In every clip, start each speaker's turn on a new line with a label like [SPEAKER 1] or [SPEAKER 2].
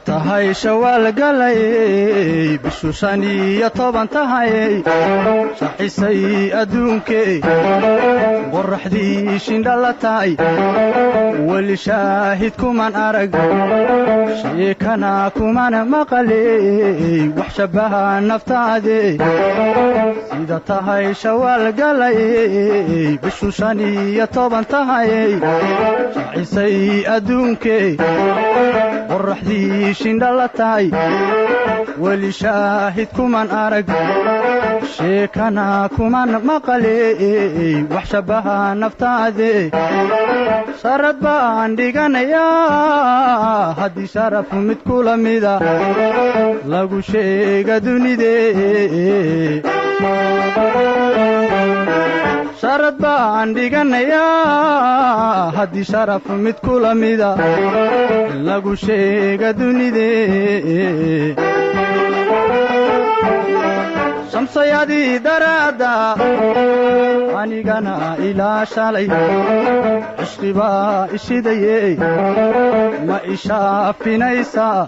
[SPEAKER 1] Tahay shawaal galay bishu 15 tahay shaxisay adduunkee qorraxdii shindhala tahay weli shaahid kuman arag sheekana kuman maqalay wax shabaha naftaade sida tahay shawaal galay bishu 15 tahay shaxisay adduunkee qorraxdii shindhala tahay weli shaahid kuman arag sheekana kuman maqalay wax shabaha naftaade sharad baan dhiganayaa haddii sharaf mid kula mida lagu sheega dunidee sharad baan dhiganayaa haddii sharaf mid kula mida lagu sheega dunidee shamsayadii daraadda anigana ilaa shalay cishqi baa ishidaye ma ishaafinaysaa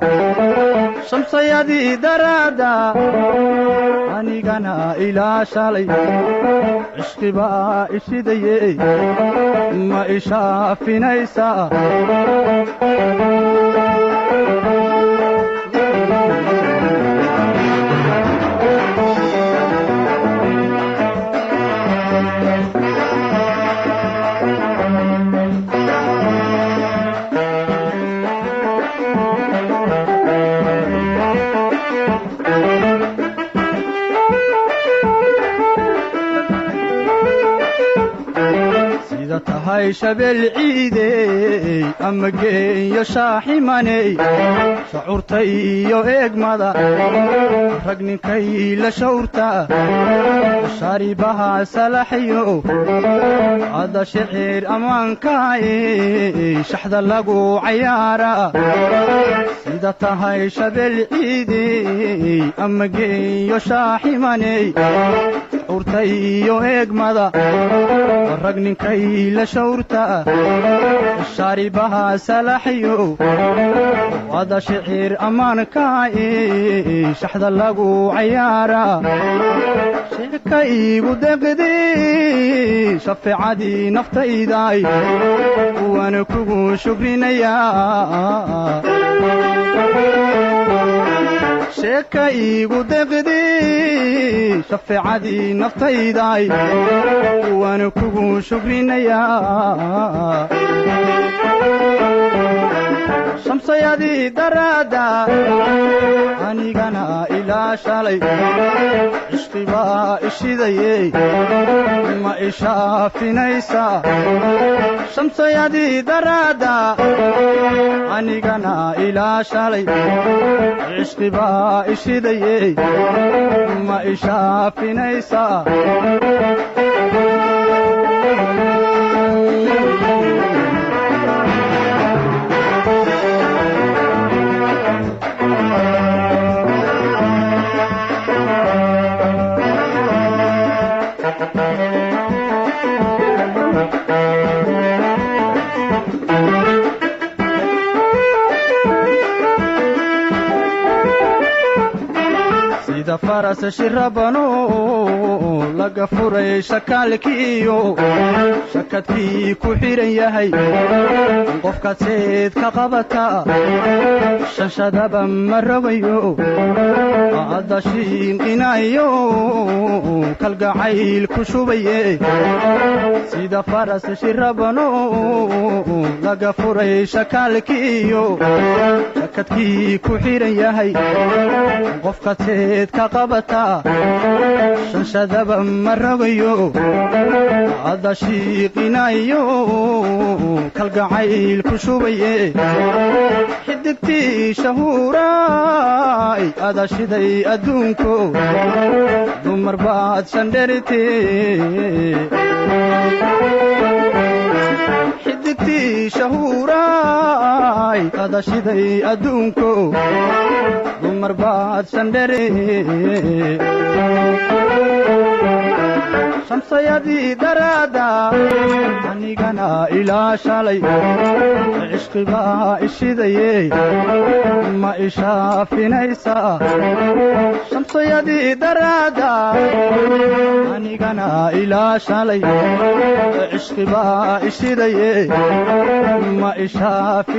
[SPEAKER 1] shamsayadii daraadda anigana ilaa shalay cishqi baa ishidaye ma ishaafinaysaa tahay shabeel ciidey ama geeyo shaaximaney shacuurta iyo eegmada rag ninkay la shawrta sharibaha salaxyo ada shicir ammaankaay shaxda lagu cayaara sida tahay shabeel ciidey ama geeyo shaaximaney shacuurta iyo eegmada rag ninkay la shawrta sharibaha salaxyo ada shicir ammaankaay shaxda lagu cayaara sheeka iigu deqdi shafeecadii naftaydaay waana kugu shukrinayaa sheeka iigu deqdi shafeecadii naftaydaay waana kugu shukrinayaa shamsayadii daraadda anigana ilaa shalay cishqi baa ishidaye ma ishaafinaysaa shamsayadii daraadda anigana ilaa shalay cishqi baa ishidaye ma ishaafinaysaa sida faras shirabano laga furay shakaalkiiyo shakadkii ku xiran yahay qofkaad seed ka qabata shanshadaba ma rogayo adda shiinqinayo kalgacayl ku shubaye sida faras shirabano laga furay shakaalkiiyo shakadkii ku xiran yahay qofkaad seed ka qabata shanshadaba ma rogayo adda shiiqinayo kalgacayl ku shubaye xidigtii shahuuraay ada shiday adduunko dumar baad shandherite. Shahuuraay, adashiday adduunko dumar baad shandhere. Shamsayadii daraada anigana ilaa shalay cishqibaa ishidaye, ma ishaafinaysaa? Shamsayadii daraada anigana ilaa shalay cishqibaa ishidaye, ma ishaafin.